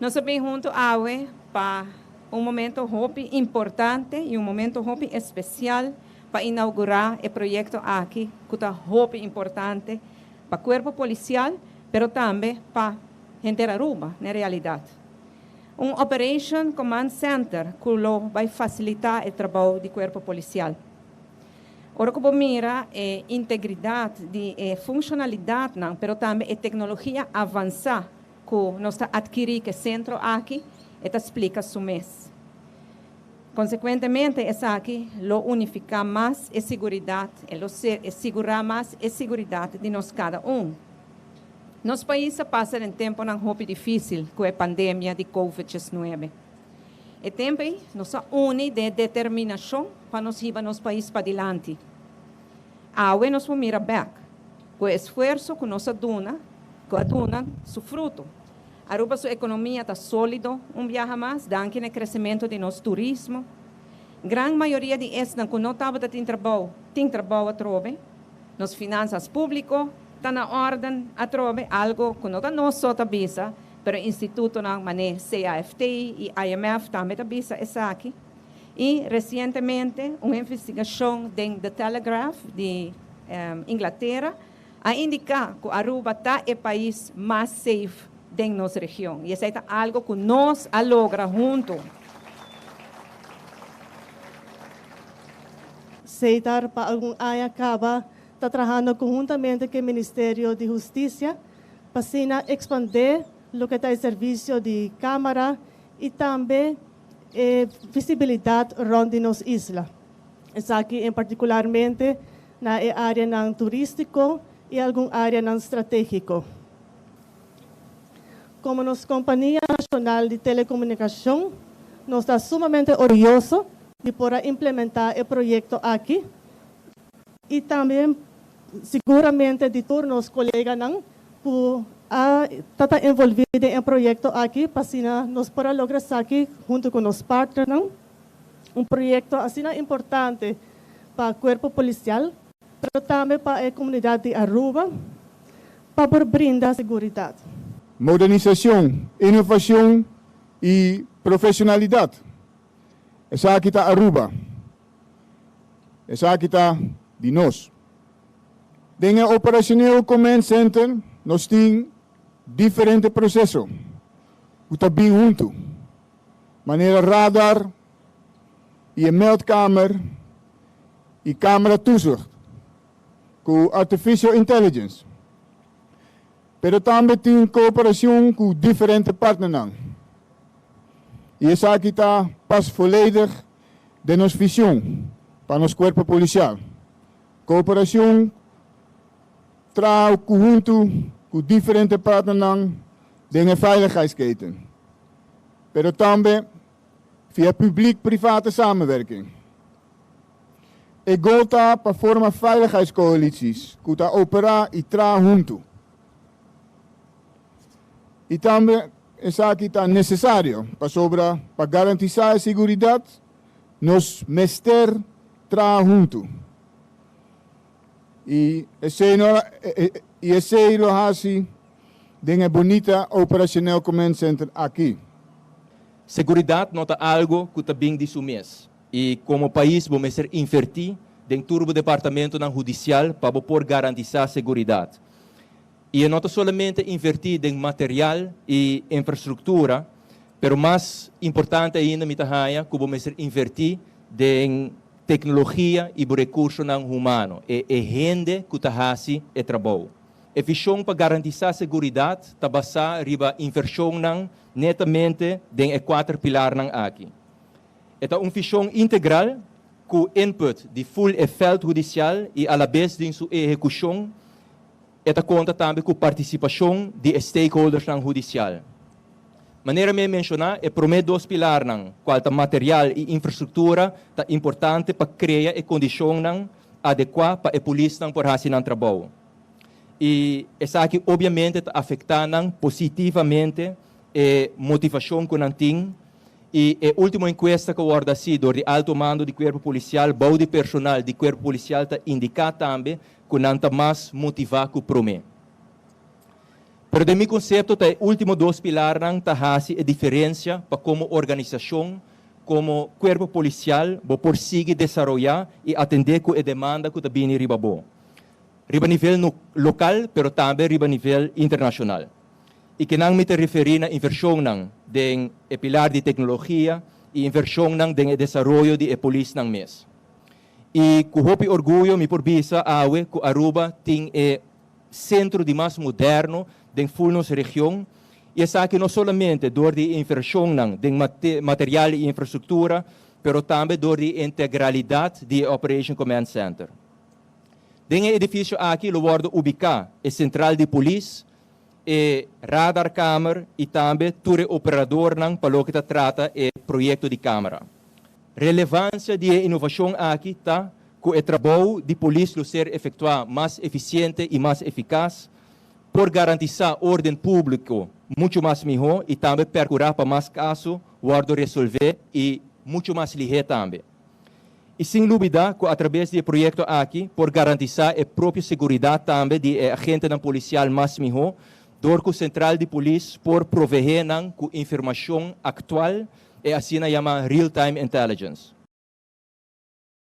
Nos a bin hunto awe pa un momento hopi importante y un momento hopi especial pa inaugura e proyecto aki cu ta hopi importante pa Cuerpo Policial pero tambe pa henter Aruba na realidad. Un Operation Command Center cu lo bay facilita e trabou di Cuerpo Policial. Ora cu bo mira e integridad di e functionalidadnan pero tambe e tecnologia avansa cu nos ta adkiri cu e centro aki, e ta splica su mes. Consecuentemente esaki lo unifica mas e siguridad, e lo sigura mas e siguridad di nos cada un. Nos pais a pasa den temponan hopi dificil cu e pandemia di Covid diesnuebe. E tempo ei nos a uni den e determinacion pa nos hiba nos pais padilanti. Awe nos por mira bek cu e esfuerso cu nos a duna, cu a duna su fruto. Aruba su economia ta solido un biaha mas danki na e crecemento di nos turismo. Gran mayoria di esnan cu no tabata tin trabou, tin trabou atrobe. Nos finanzas publico ta na orden atrobe, algo cu no ta nos so ta bisa, pero institutonan mane CAFT y IMF tambe ta bisa esaki. Y recientemente un investigacion den The Telegraph di Inglatera a indica cu Aruba ta e pais mas safe den nos region. Y esey ta algo cu nos a logra hunto. Setar pa algun aña caba ta trahando conhuntamente cu e Ministerio di Husticia pa asina expande loke ta e servicio di camara y tambe e visibilidad rond di nos isla. Esaki en particularmente na e areanan turistico y algun areanan strategico. Como nos compania nacional di telecomunicacion, nos ta sumamente orguyoso di por a implementa e proyecto aki y tambe siguramente di tur nos coleganan cu a ta ta envolvi den e proyecto aki pa asina nos por a logra esaki hunto cu nos partnernan. Un proyecto asina importante pa Cuerpo Policial, pero tambe pa e comunidad di Aruba pa por brinda seguridad. Modernisacion, innovacion y profesionalidad. Esaki ta Aruba. Esaki ta di nos. Den e Operationeel Command Center nos tin diferente proceso cu ta bin hunto, manera radar y e meldkamer y camera toezicht cu artificial intelligence. Pero tambe tin cooperacion cu diferente partnernan. Y esaki ta pas volledig den nos vision pa nos cuerpo policial. Cooperacion traha cu hunto cu diferente partnernan den e veiligheidsketen, pero tambe via publiek-private samenwerking. E goal ta pa forma veiligheidskoalities cu ta opera y traha hunto. Y tambe esaki ta necesario pasobra pa garantisa e siguridad nos mester traha hunto. Y esey no y esey lo haci den e bunita Operationeel Command Center aki. Seguridad no ta algo cu ta bin di su mes y como pais bo mester inverti den tur bo departamentonan hudicial pa bo por garantisa seguridad. Y e no ta solamente inverti den material y infrastructura, pero mas importante ainda mi ta haya cu bo mester inverti den tecnologia y bo recursonan humano, e e hende cu ta haci e trabou. E vision pa garantisa seguridad ta basa riba inversionnan netamente den e cuater pilarnan aki. E ta un vision integral cu input di full e veld hudicial y alabes den su ehecucion e ta conta tambe cu participacion di e stakeholdersnan hudicial. Manera mi a menciona, e prome dos pilarnan, cual ta material y infrastructura, ta importante pa crea e condicionnan adecua pa e polisnan por haci nan trabou. Y esaki obviamente ta afecta nan positivamente e motivacion cu nan tin. Y e ultimo encuesta cu a wordo haci door di alto mando di Cuerpo Policial bou di personal di Cuerpo Policial ta indica tambe cu nan ta mas motiva cu prome. Pero den mi konsepto ta e último dos pilarnan ta hasi e diferensia pa komo organisashon, komo kuerpo polisial, bo por sigui desaroyá i atendé ku e demanda ku ta bini riba bo. Riba nivel lokal, pero tambe riba nivel internashonal. I akinan mi ta referí na invershonnan den e pilar di teknologia i invershonnan den e desaroyo di e polisnan mes. I ku hopi orguyo mi por bisa awe ku Aruba tin e sentro di mas moderno den full nos region i esaki no solamente dor di invershonnan den material i infrastruktura, pero tambe dor di integralidat di Operation Command Center. Den e edifisio aki lo wòrdu ubiká e sentral di polis, e radarkamer i tambe tur e operadornan pa loke ta trata e proyekto di kamera. Relevansia di e inovashon aki ta ku e trabou di polis lo ser efektuá mas efisiente i mas efikas, por garantisá órden públiko muchu mas mihó i tambe perkurá pa mas kaso wòrdu resolvé i muchu mas lihé tambe. I sin lubidá ku atraves di e proyekto aki por garantisá e propio seguridat tambe di e agentenan polisial mas mihó, dor ku sentral di polis por proveé nan ku informashon aktual, e asina yamá real-time intelligence.